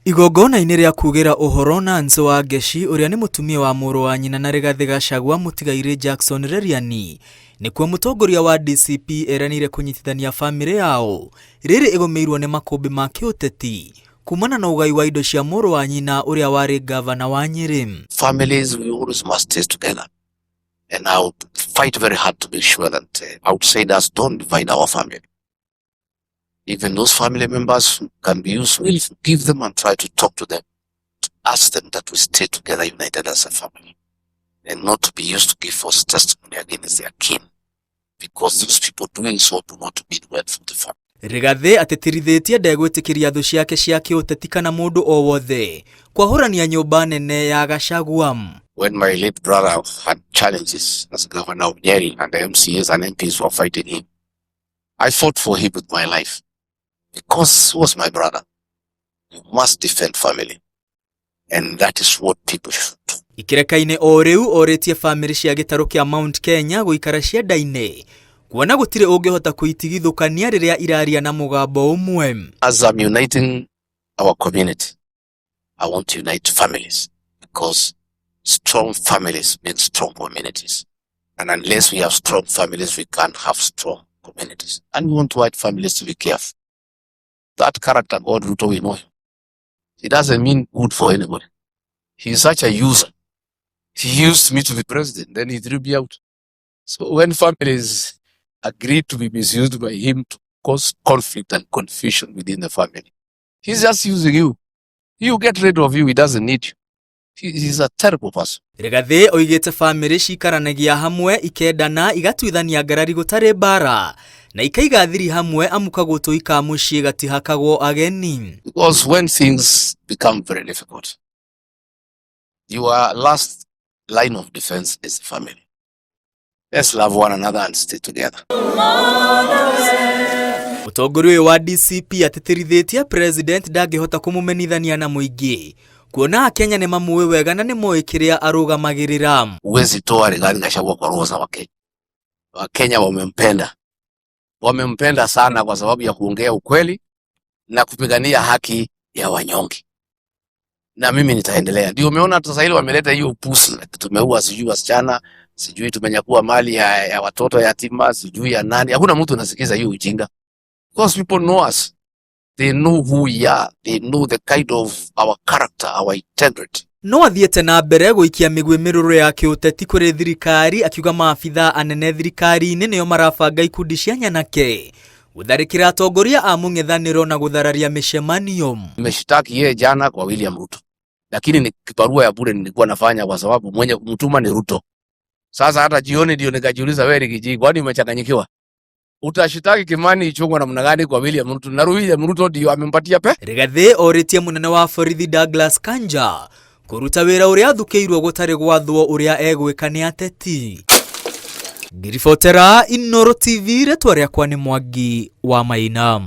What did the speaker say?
Igongona-inĩ rĩa kugĩra ũhoro Nancy Wangeci ũrĩa nĩ mũtumia wa mũrũ wa nyina na Rigathĩ Gachagua mũtigairĩ Jackson Reriani nĩkuo mũtongoria wa DCP eranĩire kũnyitithania famĩlĩ yao rĩrĩ ĩgũmĩirwo nĩ makũmbĩ ma kĩũteti kumana na ũgai wa indo cia mũrũ wa nyina ũrĩa warĩ ngavana wa Nyĩrĩ. Families, we always must stay together. And I would fight very hard to make sure that outsiders don't divide our family. Even those family members who can be used, we'll give them and try to talk to them, to ask them that we stay together united as a family and not to be used to give false testimony against their kin. Because those people doing so do not mean well for the family. Rigathĩ atĩtĩrithĩtie ndegwĩtĩkĩria thũ ciake cia kĩũteti kana mũndũ o wothe kwahũrania nyũmba nene ya Gachagua. When my late brother had challenges as governor of Nyeri and the MCAs and MPs were fighting him, I fought for him with my life because he was my brother. You must defend family. And that is what people should do. Ikĩreka-inĩ o rĩu orĩtie bamĩrĩ cia gĩtarũ kĩa Mount Kenya gũikara cienda-inĩ kuona gũtirĩ ũngĩhota kũitigithũkania rĩrĩa iraria na mũgambo ũmwe. As I'm uniting our community, I want to unite families because strong families mean strong communities. And unless we have strong families, we can't have strong communities. And we want white families to be careful. That character, God Ruto, we know him. He doesn't mean good for anybody. He's such a user. He used me to be president, then he threw me out. So when families agree to be misused by him to cause conflict and confusion within the family, he's just using you. He get rid of you, he doesn't need you. He's a terrible person. Rigathĩ oigĩte bamĩrĩ cikaranagia hamwe ikendana igatuithania ngarari gũtarĩ mbara na ikaiga thiri hamwe amu kagũtũ ka mũciĩ gatihakagwo ageni. Because when things become very difficult, your last line of defense is the family. Let's love one another and stay together. Mũtongoria ũyũ wa DCP atĩtĩrithĩtie president ndangĩhota kũmũmenithania na mũingĩ kuona akenya nĩ mamũĩ wega na nĩ moĩ kĩrĩa arũgamagĩrĩra. Huwezi toa Rigathi Gachagua kwa roho za Wakenya. Wakenya wamempenda, wamempenda sana kwa sababu ya kuongea ukweli na kupigania haki ya wanyonge, na mimi nitaendelea. Ndio umeona sasa hili wameleta hiyo upuzi, tumeua sijui wasichana, sijui tumenyakua mali ya watoto yatima, sijui ya nani. Hakuna mtu anasikiza hiyo ujinga, because people know us, they know who we are, they know the kind of our character, our integrity. No athiĩte na mbere gũikia mĩguĩ mĩrũrũ ya kĩũteti kũrĩ thirikari akiuga maabitha anene thirikari-inĩ nĩo marabanga ikundi cia nyanake gũtharĩkĩra atongoria a mũng'ethanĩro na gũthararia mĩcemanio. Nimeshitaki yeye jana kwa William Ruto, lakini ni kibarua ya bure nilikuwa nafanya kwa sababu mwenye kumtuma ni Ruto. Sasa hata jioni ndio nikajiuliza, wewe Riggy G, kwani umechanganyikiwa? Utashitaki Kimani Ichung'wa namna gani kwa William Ruto? Na William Ruto ndio amempatia pe Rigathĩ orĩtie mũnene wa borithi Douglas Kanja kũruta wĩra ũrĩa athukĩirwo gũtarĩ gwathwo ũrĩa egwĩka nĩ ateti. Ngiribotera Inooro TV, rĩtwa rĩakwa nĩ Mwangi wa Maina.